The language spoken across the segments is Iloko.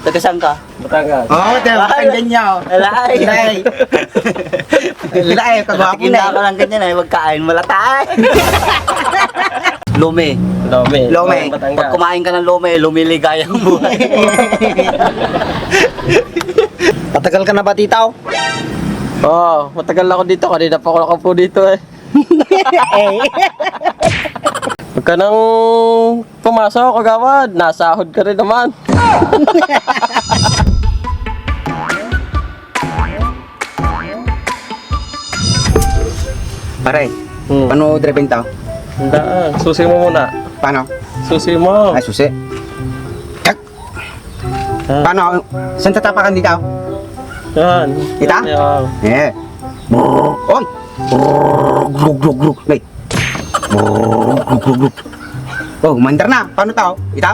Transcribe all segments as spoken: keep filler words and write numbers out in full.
Taga saan ka? Batangas. Oh, taga Batangas niya, oh. Alay. Alay. Alay, kagwapo na, eh. Tikinda ko lang ganyan, eh. Pagkain, malata, eh. Lome. Lome. Lome. Batangas. Pag kumain ka ng lome, lumiligaya ang buhay. Matagal ka na ba dito? Oo, matagal ako dito. Kanina pa ako nakaupo dito, eh. Eh. Huwag ka nang pumasok, kagawad. Nasahod ka rin naman. Pare, hmm, paano driving tao? Daan. Susi mo muna. Paano? Susi mo. Ay, susi. Kak- Ah. Paano? Saan tatapakan dito? Yan. Ita? Yan, yan. Eh. Oy! Grug, grug, grug. Nay. Grug, grug, grug. Oh, umandar na. Paano tao? Ita?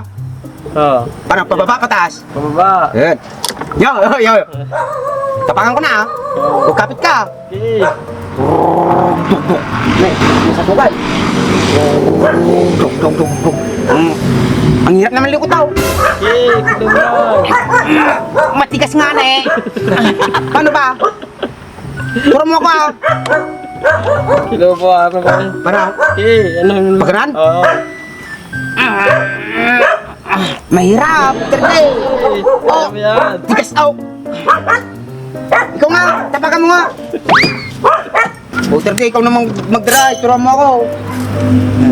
Oh. Paano? Pababa, pataas? Pababa. Yan. Yo, yo, yo. Tapakan ko na, ah. Oh. Huwag kapit ka. Okay. Duk, duk. Nay, nasa sugal. Duk, duk, duk, duk. Ang, ang hirap naman liko tao. Okay, ito na. Matigas nga na eh. Paano ba? Turo mo ako, ah. Kinuha po, ano ba? Para? Okay, ano? Pagran? Oo. Mahirap, Terde. Oh, ano yan? Tigas, oh. Ikaw nga, tapakan mo nga. Oh, Terde, ikaw namang magdara, ituro mo ako.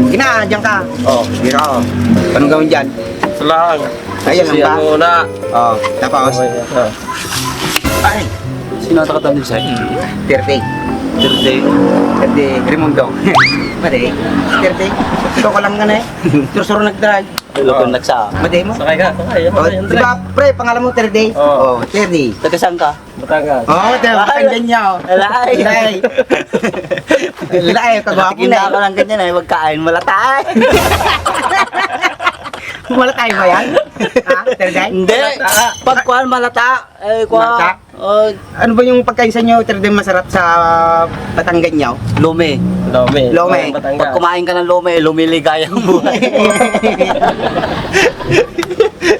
Sige na, diyan ka. Oh, dito ako. Anong gawin dyan? Ito lang. Ayan lang ba? Sisiyan mo na. Oh, tapos? Okay, ito. Ay! Sino ang takatandem sa'yo? Terde. Terde. Terde Raimundo. Madi. Terde. Ito ko lang nga na eh. Sursuro nagdrive. Hello, kung nagsa. Madi mo? Sakay ka, sakay. Oh, sakay, di ba, pre, pangalan mo Terde? Oo. Oh, Terde. Taga saan ka? Batangas. Oh, taga Batangas niya, oh. Alay. Alay. Alay, kagwapo na eh. Tikinda ko lang ganyan eh, pagkain, malata eh. Malata ba yan? Ha, Terde? Hindi. Malata. Pagkuhan, malata. Eh, kuha. Malata? Oh. Ano ba yung pagkain sa inyo, Terde, masarap sa Batangas niyo? Lome. Lome. Lome. Batangas. Pag kumain ka ng lome, lumiligaya ang buhay.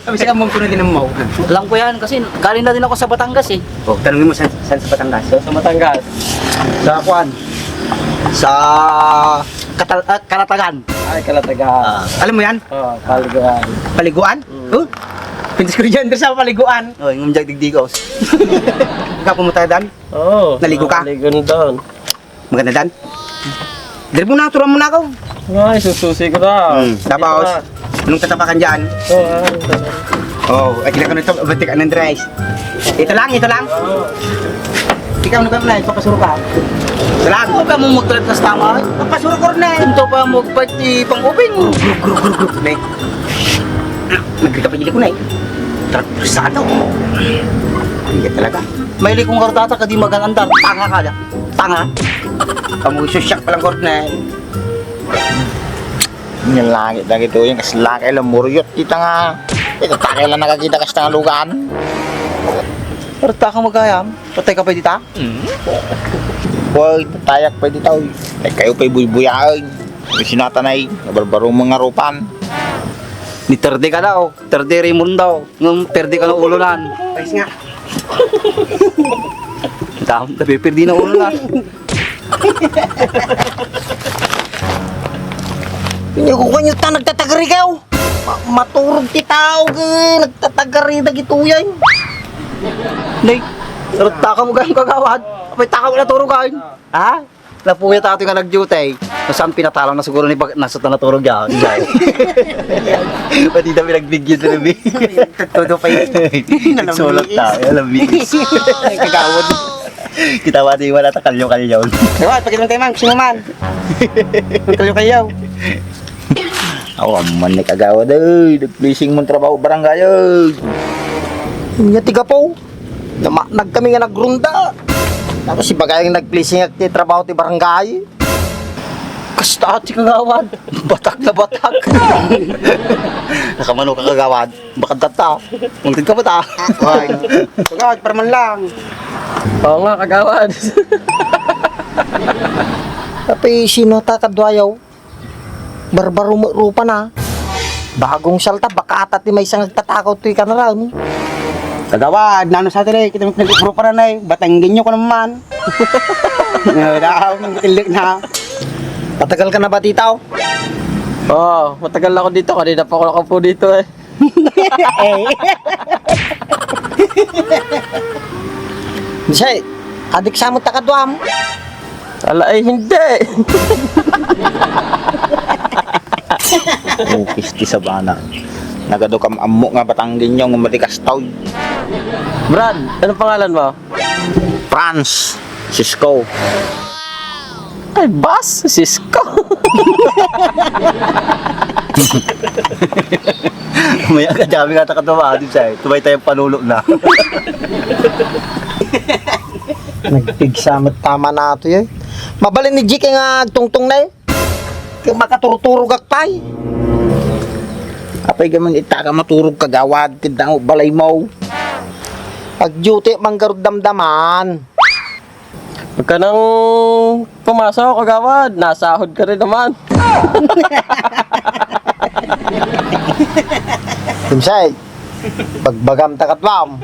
Sabi siya, mong sunod din ang mau. Alam ko yan kasi galing na din ako sa Batangas eh. Oh, tanungin mo saan, saan sa Batangas? Sa Batangas. Sa kuan? Sa Katal-, ah, Kalatagan. Ay, Kalatagan. Ah, alam mo yan? Oo, paliguan. Paliguan? Mm. Oh? Pintas ko dyan, doon sa paliguan. Oh, yung umjag digdigos. Ikaw pumunta dyan? Oo. Naligo ka? Naligo na doon. Maganda dan? Dali mo na, turuan mo na ako. Ay, sususi ko na. Hmm, tapos, anong tatapakan dyan? Oo, ah, ito na. Oh, ay, kinakano ito, batik, anong dress? Ito lang, ito lang. Oo. Ikaw, ano ka na, ipapasuro ka? Ito lang. Huwag ka mong mag-drive na sa tama, eh. Papasuro ko rin, eh. Ito pa, mag-fight, eh, pang-open. Group, group, group, group, ne. Nagkakapigil ko na, eh. Tarantado. Hindi talaga. May likong kartata, kadi maganandar. Tanga ka da. Tanga. Kamu susyak palang korne. Yung langit na gito, yung kas langit lang muryot. Kita nga. Ito, takay lang nakakita kas tangalugan. Pero ta ka magayam, patay ka pa dita? Mm. Hoy, tatayak pa dita, oy. Ay, kayo pa'y buybuyain. Yung sinatanay, nabarbarong mga rupan. Ni Terde ka daw, Terde Raymond daw. Ngem perdi ka na ulo nan. Ayos nga. Tam, tapi perdi na ulo nan. Inyo ko kanyo ta nagtatagari kayo. Ma-, maturog ti tao, eh, nagtatagari dagitoy. Nay, rutta ka mo gayam kagawad. Apay ta ka wala turugan. Ha? Napuya ta atoy nga nagdiutay. No saan pinatalaw na siguro ni bag-, nasut na naturog yan. Pati na pinagbigyan na namin. Todo pa yun. Nagsulat ta. Alam, bilis. Kagawad. Kita ba di wala ta kalyo-kalyo. Diba, pagkita tayo, mang, sino man? Kalyo-kalyo. Ako, man ni kagawad, eh. Nag-blessing mong trabaho, barangay, eh. Nya, tiga po. Namanag kami nga nagrunda. Tapos si bagay nga nag-blessing ti trabaho ti barangay. Kasta ti kagawad. Batak na batak. Nakamano ka kagawad? Bakit tata? Muntin ka ba ta? Ay. Kagawad, para man lang. Oo nga, kagawad. Tapi sino ta kadwayaw? Barbaro met rupa na. Bagong salta, baka ata ti maysa nga agtatakaw toy kanaram. Kagawad, nano sa tire, kita mo pinag-grupo na, eh. Batanggenyo ko naman. Wala akong tindog na. Patagal ka na ba dito? Oo, matagal ako dito. Kanina pa ako nakaupo dito, eh. Eh. Say, adik sa mo takaduam. Ala, ay, hindi. Upis ti sabana. Nagado kam ammo nga Batanggenyo nga matikas toy. Brad, ano pangalan mo? Franz Cisco. Ay, bas, Cisco. May agad kami nga takatuwa, di siya, eh. Tumay tayong panulo na. Nagpigsa met tama na to, eh. Mabalin ni G K nga agtungtong na, eh. Kaya makaturturog ak pay. Apay gamin ita ka maturog kagawad, kadang balay mo. Pag-duty, manggarud damdaman. Pagka nang pumasok, kagawad, nasahod ka rin naman. Kumsay, pagbagam ta katwam,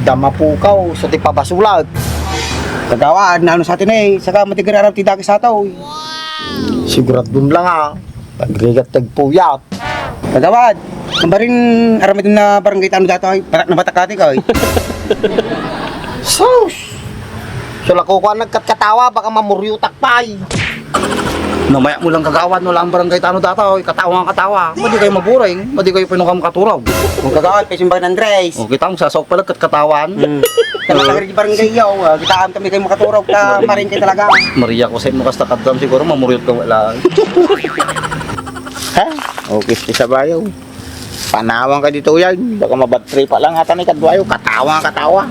damapukaw, sa ti pabasulag. Kagawad, nano sa atin eh, saka matigar araw ti daki sa tao. Siguradum lang ah, pagrigat tagpuyat. Kagawad, ang barin aramidin na barangay tano datoy, batak na batak kati ko eh. Sus! Sulakukuan nagkatkatawa, baka mamuryutak pay. Namaya mo lang kagawad, no lang barangay tano datoy, katawa nga katawa. Madi kayo maburing, madi kayo pinukam katurog. Kung kagawad, pesimbag ng Andres. O, kita mo, sasaok pala, katkatawan. Hmm. Kaya sa barangay yaw, ah, kitaan kami kayo makaturog, ka maring kayo talaga. Maria ko sa imo, kasta kadam siguro, mamuryot ka wala. Ha? Okay, ti sabayaw. Panawang ka dito, yan. Baka mabattery pa lang ata ni kadwayo. Katawa, katawa.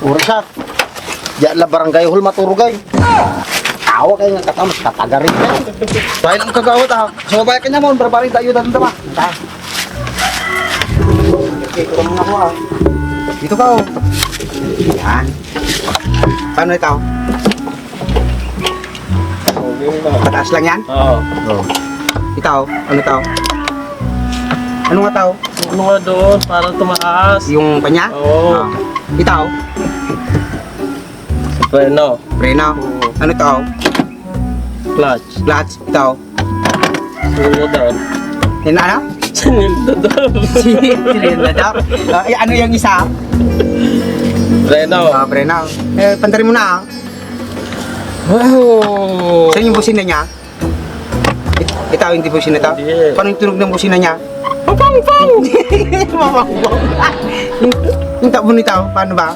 Oras, ha? Diyan la barangay hall maturugay. Tawa kayo nga katawa, mas tatagarin ka. Dahil ang kagawad, ha? Sumabay ka niya mo, barbarin tayo, dito ba? Okay, kurang na ako, ha? Dito ka, oh. Yan. Paano ito? Pataas lang yan? Oo. Oh. Ito, ano ito? Ano nga ito? Ano nga doon? Parang tumaas. Yung kanya? Oo. Ah. Ito? Sa preno. Preno? Oo. Ano ito? Clutch. Clutch. Ito? Sinildo doon. Yung ano? Sinildo doon. Sinildo doon. Ah, eh, ano yung isa? Preno. Ah, preno. Eh, pantarin mo na, ah. Wow! Saan yung busina niya? It-, itaw yung busina ito? Hindi. Paano yung tunog ng busina niya? Papang, pang! Papang, pang! Yung, yung tabo nito, paano ba?